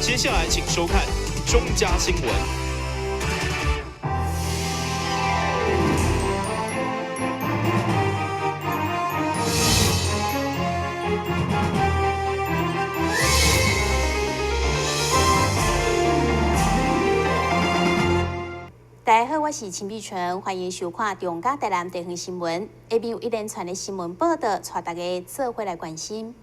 接下來請收看中嘉新聞。大家好，我是陳碧純，歡迎收看中嘉台南地方新聞。下面有一連串的新聞報道，帶大家做伙來關心。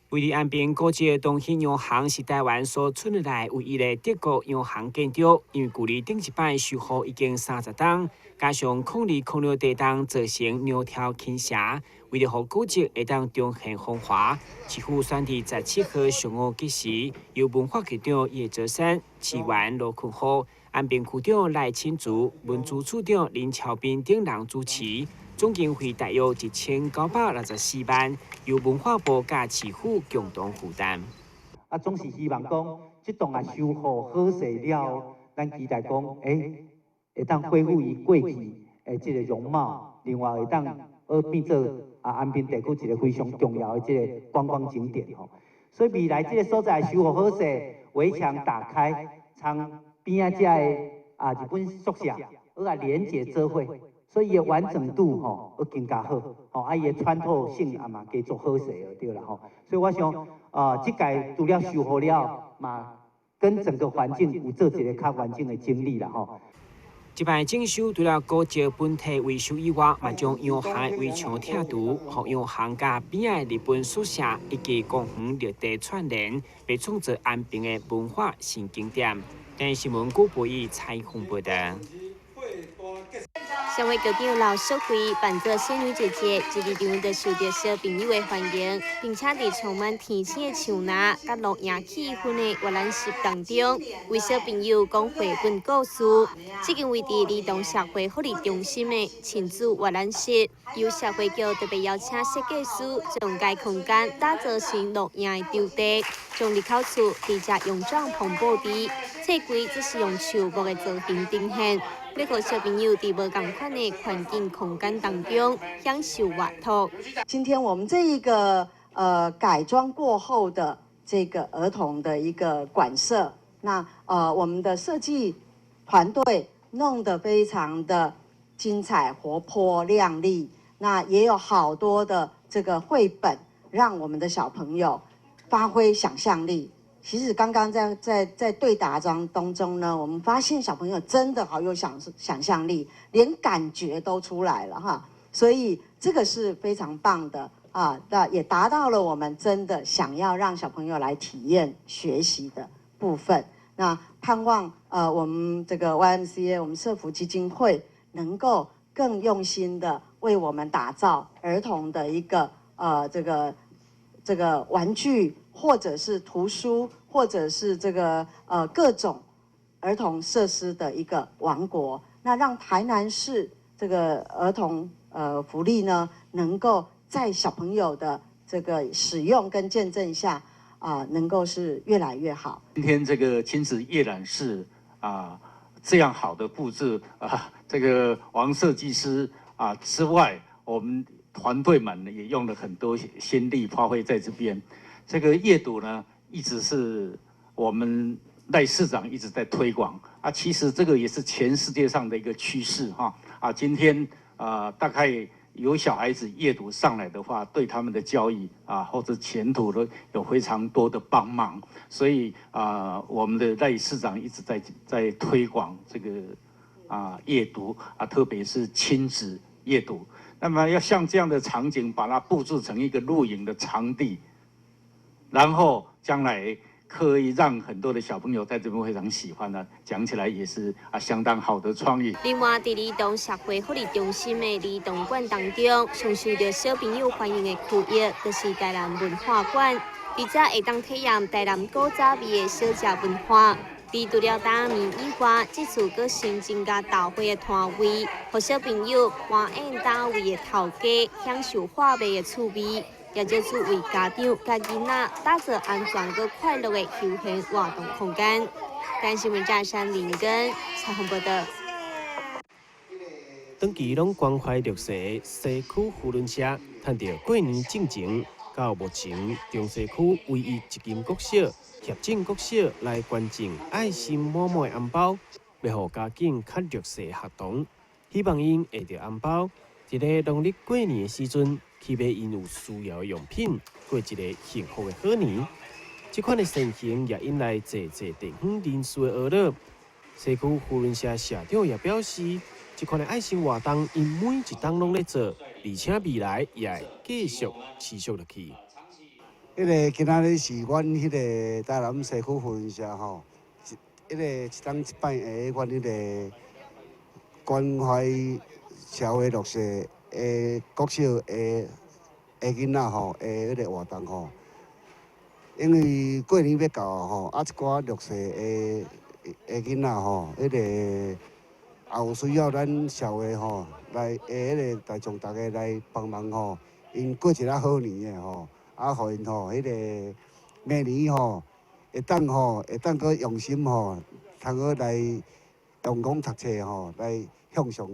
位佇安平古蹟的東興洋行是台灣所存落來唯一的德國洋行建築，因為距離頂一擺修復已經30冬，加上02-06地動造成梁柱傾斜，為著予古蹟會當重現風華，市府選佇17號上午吉時，由文化局長葉澤山、市議員羅坤浩、安平區長賴清竹、文資處長林超斌等人主持。總經費大約1964萬，由文化部佮市府共同負擔。啊，總是希望講，這棟啊修復好勢了，咱期待講，會當恢復伊過去的這個容貌，另外會當變做啊安平地區一個非常重要的這個觀光景點吼。所以未來這個所在修復好勢，圍牆打開，從邊仔遮的啊日本宿舍，來連接做伙。所以伊的完整度吼，會更加好，吼啊伊的穿透性也嘛加足好勢就對啦吼。所以我想，啊，這屆除了修復了，嘛跟整個環境有做一個較完整的整理啦吼。這擺整修除了古蹟本體維修以外，嘛將洋行的圍牆拆除，予洋行佮邊仔的日本宿舍以及公園綠地串聯，欲創造安平的文化新景點。電視新聞古培以採訪報道。社會局長劉淑慧扮做仙女姐姐，一入場就受著小朋友的歡迎，並且佇充滿甜心的樹林佮露營氣氛的閱覽室當中，為小朋友講繪本故事。這間位佇兒童社會福利中心的親子閱覽室，由社會局特別邀請設計師將該空間打造成露營的場地，將入口處直接用帳篷布置，冊櫃則是用樹木的造型呈現。欲予小朋友佇無仝款的環境空間當中享受閱讀。今天我們這一個改裝過後的這個兒童的一個館舍，那我們的設計團隊弄得非常的精彩、活潑、亮麗，那也有好多的這個繪本，讓我們的小朋友發揮想象力。其實剛剛在對答當中呢，我們發現小朋友真的好有想象力，連感覺都出來了哈，所以這個是非常棒的啊，那也達到了我們真的想要讓小朋友來體驗學習的部分。那盼望我們這個 YMCA 我們社福基金會能夠更用心的為我們打造兒童的一個這個玩具，或者是圖書，或者是這個各種兒童設施的一個王國，那讓台南市這個兒童福利呢，能夠在小朋友的這個使用跟見證下啊，能夠是越來越好。今天這個親子閱覽室啊，這樣好的布置啊，這個王設計師啊之外，我們團隊們也用了很多心力發揮在這邊。這個閱讀呢，一直是我們賴市長一直在推廣啊。其實這個也是全世界上的一個趨勢哈啊。今天啊，大概有小孩子閱讀上來的話，對他們的教育啊或者前途都有非常多的幫忙。所以啊，我們的賴市長一直在推廣這個啊閱讀啊，特別是親子閱讀。那麼要像這樣的場景，把它布置成一個露營的場地。然後將來可以讓很多的小朋友在這邊非常喜歡呢，講起來也是啊相當好的創意。另外，佇兒童社會福利中心的兒童館當中，上受著小朋友歡迎的區域，就是台南文化館，佇遮會當體驗台南古早味的小食文化。佇除了擔仔麵以外，這次閣新增加豆花的攤位，予小朋友扮演單位的頭家，享受畫賣的趣味。也就是為家長佮囡仔打造安全閣快樂的休閒活動空間。台新聞張山林根採訪報道。長期攏關懷弱勢社區扶輪社，趁著過年進前，到目前中西區唯一一間國小協進國小來捐贈愛心滿滿的紅包，欲予家境較弱勢學童，希望𪜶會著紅包，佇咧農曆過年的時陣去買𪜶有需要的用品，過一个幸福的好年。這款的善行也引來濟濟地方人士的呵咾。西區扶輪社社長也表示，這款的愛心活動，𪜶每一冬攏咧做，而且未來也會繼續持續落去。彼个今仔日是阮彼个台南西區扶輪社吼，彼个一冬一擺的阮彼个關懷社會弱勢的國小的的囡仔吼的彼个活動吼。因為過年欲到吼，啊一寡弱勢的的囡仔吼，彼个也有需要咱社會吼來的彼个大眾逐家來幫忙吼，𪜶過一个好年的吼，啊，予𪜶吼彼个明年吼會當吼會當閣用心吼，通閣來用功讀冊吼，來向上。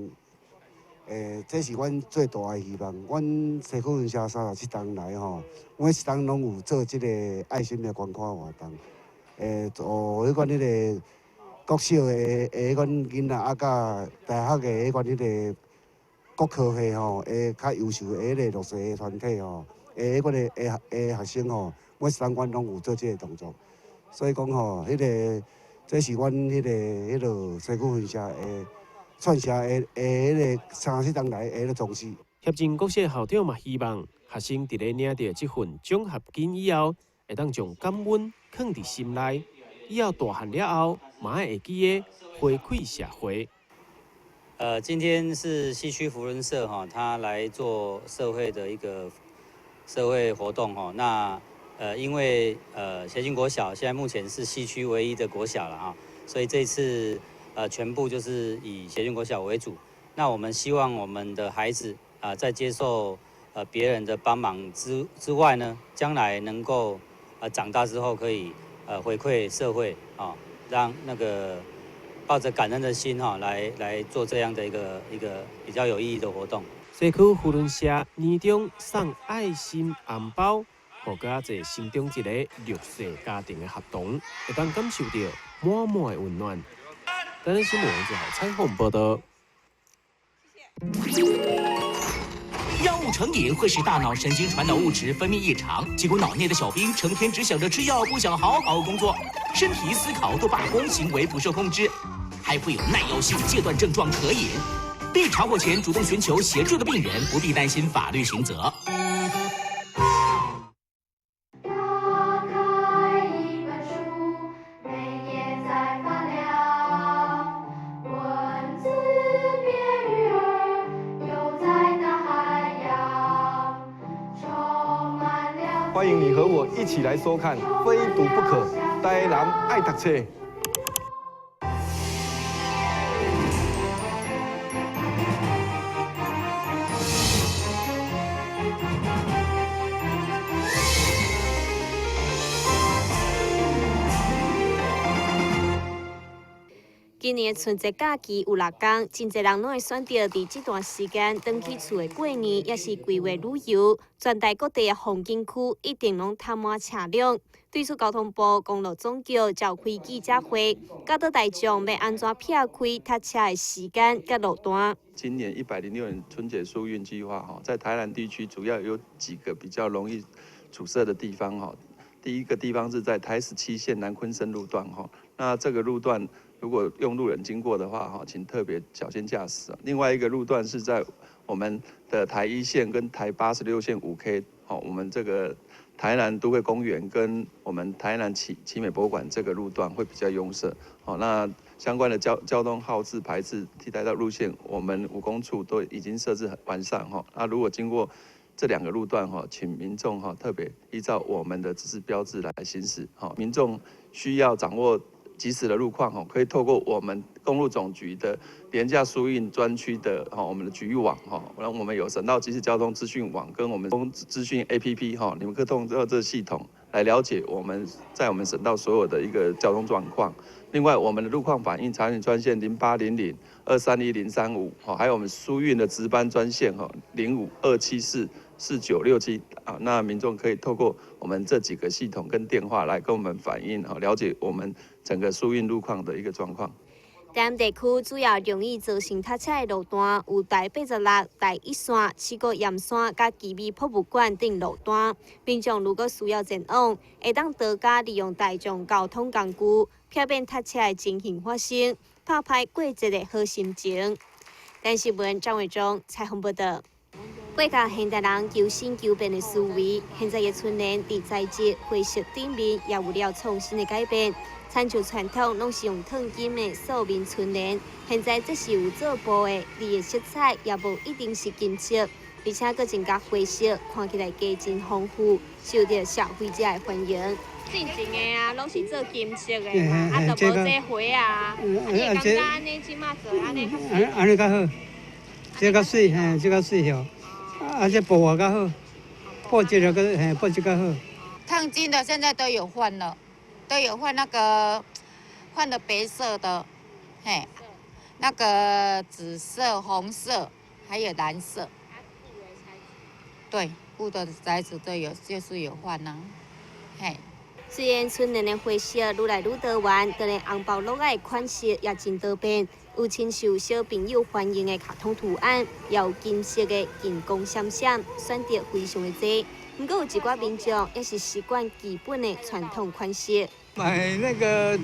這是阮最大的希望。阮西區扶輪社37冬來吼，每一冬攏有做這個愛心的捐款活動。予彼款彼个國小的的彼款囡仔，啊，佮大學的彼款彼个各科系吼，的較優秀的彼个弱勢的團體吼，的彼款的的的學生吼，每一冬阮攏有做這個動作。所以講吼，彼个這是阮彼个彼落西區扶輪社的創社的的彼个37冬來的彼个宗旨。協進國小校長嘛，希望學生佇咧領著這份獎學金以後，會當將感恩囥佇心內，以後大漢了後，嘛愛會記得回饋社會。今天是西區扶輪社哈，他來做社會的一個社會活動哈。那因為協進國小現在目前是西區唯一的國小了哈，所以這次全部就是以協進國小為主。那我們希望我們的孩子啊，在接受別人的幫忙之外呢，將來能夠長大之後可以回饋社會啊，讓那個抱着感恩的心哈，來做這樣的一個比較有意義的活動。西區扶輪社年終送愛心紅包，予閣較濟成長一個弱勢家庭的學童，會當感受著滿滿的溫暖。台南新聞最後採訪報道。藥物成癮會使大腦神經傳導物質分泌異常，結果腦內的小兵成天只想着吃藥，不想好好工作，身體思考都罷工，行為不受控制，還會有耐藥性戒斷症狀可引。被查獲前主動尋求協助的病人，不必擔心法律刑責。打開一本書，每頁在發亮，文字變魚兒，游在大海洋，充滿了。歡迎你和我一起來收看《非讀不可》，台南愛讀冊。今年春節假期有6天，真濟人攏會選擇佇這段時間轉去厝內過年，抑是規劃旅遊。全台各地的風景區一定攏塞滿車輛。對此，交通部公路總局召開記者會，教導大眾欲按怎避開塞車的時間佮路段。今年106年春節疏運計劃，哈，在台南地區主要有幾個比較容易阻塞的地方，哈。第一個地方是在台17線南鯤鯓路段，哈，那這個路段如果用路人經過的話，哈，請特別小心駕駛。另外一個路段是在我們的台1線跟台86線5K，好，我們這個台南都會公園跟我們台南奇美博物館這個路段會比較擁塞。好，那相關的交通號誌牌誌替代道路線，我們五公處都已經設置很完善，哈。那如果經過這兩個路段，哈，請民眾哈特別依照我們的指示標誌來行駛，哈。民眾需要掌握即時的路況，哈，可以透過我們公路總局的廉價疏運專區的哈，我們的局域網，哈，那我們有省道即時交通資訊網跟我們公資訊 APP，哈，你們可以通過這個系統來了解我們在我們省道所有的一個交通狀況。另外，我們的路況反應查詢專線0800-231-035，哈，還有我們疏運的值班專線，哈，05-274。4967啊，那民眾可以透過我們這幾個系統跟電話來跟我們反映，了解我們整個疏運路況的一個狀況。台南地區主要容易造成塞車的路段有台86、台一線、七股鹽山佮奇美博物館等路段。民眾如果需要前往，會當多加利用大眾交通工具，避免塞車的情形發生，拍歹過節的好心情。電視新聞張偉忠採訪報導。過去現代人求新求變的思維，現在的春聯佇材質、花色頂面也有了創新的改變。親像傳統攏是用燙金的素面春聯，現在則是有做布的，字的色彩也無一定是金色，而且閣增加花色，看起來加真豐富，受著消費者的歡迎。進前的啊，攏是做金色的嘛，啊，就無這花啊，啊，你會感覺按呢這馬做按呢較媠？按呢較好，這較媠，嘿，這較媠吼。啊，這布也較好，布質的閣嘿，布質較好。燙金的現在都有換了，都有換那個換了白色的，嘿，那個紫色、紅色，還有藍色。對，布的材質都有，就是有換啊，嘿。雖然春聯的花色愈來愈多元，就連紅包橐仔的款式也真多變，有親受小朋友歡迎的卡通圖案，也有金色的金光閃閃，選擇非常的濟。毋過有一寡民眾也是習慣基本的傳統款式。買那個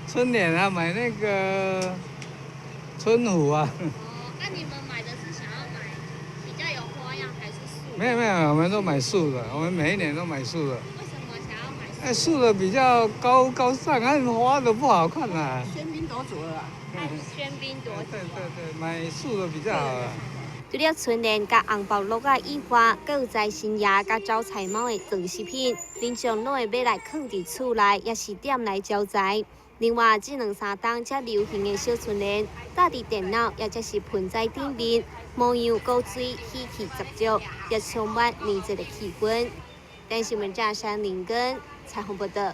春聯啊，買那個春福啊。哦，那你們買的是想要買比較有花樣還是素？沒有沒有，我們都買素的，我們每一年都買素的。哎，素的比較高高尚，啊，花的不好看啊。喧賓奪主了。喧賓奪主。對對對，買素的比較好。除了春聯佮紅包橐仔以外，閣有財神爺佮招財貓的裝飾品，民眾攏會買來囥佇厝內，抑是點來招財。另外，這兩三冬才流行的小春聯，搭佇電腦抑者是盆栽頂面，模樣古錐，喜氣十足，也充滿年節的氣氛。電視聞張山林根採訪報導。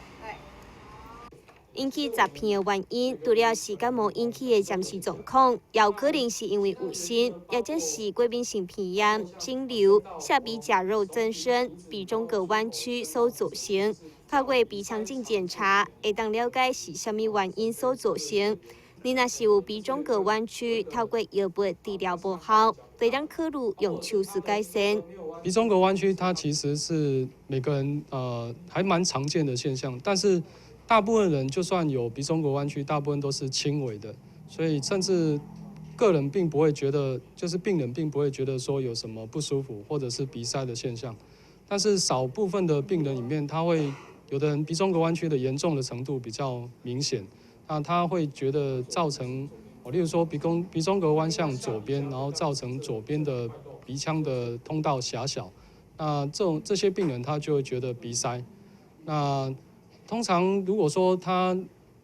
引起詐騙的原因，除了是感冒引起的暫時狀況，也有可能是因為有心，抑者是過敏性鼻炎、腫瘤、下鼻頰肉增生、鼻中隔彎曲所造成。透過鼻腔鏡檢查，會當了解是啥物原因所造成。你若是有鼻中隔彎曲，透過藥物治療無效，就當考慮用手術改善。鼻中隔彎曲，它其實是每個人還蠻常見的現象，但是大部分人就算有鼻中隔彎曲，大部分都是輕微的，所以甚至個人並不會覺得，就是病人並不會覺得說有什麼不舒服或者是鼻塞的現象。但是少部分的病人裡面，他會有的人鼻中隔彎曲的嚴重的程度比較明顯。那他會覺得造成，例如說鼻中隔彎向左邊，然後造成左邊的鼻腔的通道狹小，那這些病人他就會覺得鼻塞。那通常如果說他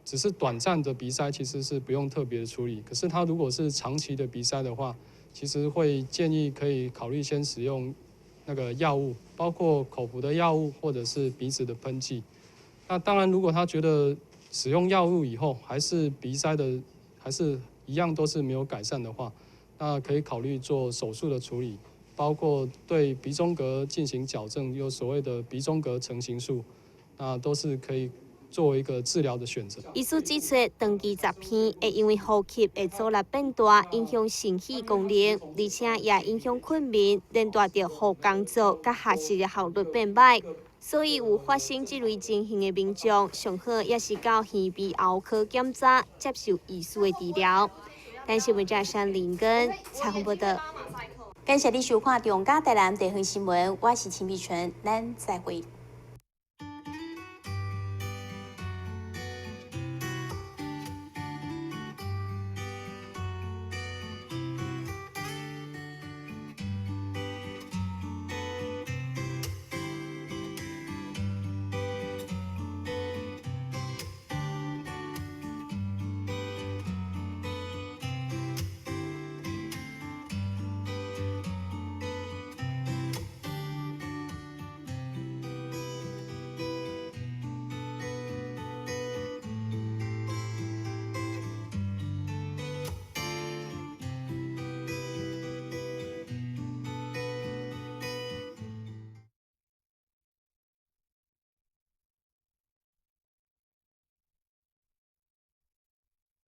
只是短暫的鼻塞，其實是不用特別的處理。可是他如果是長期的鼻塞的話，其實會建議可以考慮先使用那個藥物，包括口服的藥物或者是鼻子的噴劑。那當然，如果他覺得使用藥物以後還是鼻塞的，還是一樣都是沒有改善的話，那可以考慮做手術的處理，包括對鼻中隔進行矯正，有所謂的鼻中隔成形術，那都是可以作為一個治療的選擇。醫師指出，長期詐騙會因為呼吸的阻力變大，影響腎氣功能，而且也影響睏眠，連帶著予工作佮學習的效率變歹。所以有發生這類情形的民眾，上好也是到耳鼻喉科檢查，接受醫師的治療。電視記者山林根採訪報導。感謝你收看中嘉台南地方新聞，我是秦碧純，咱再會。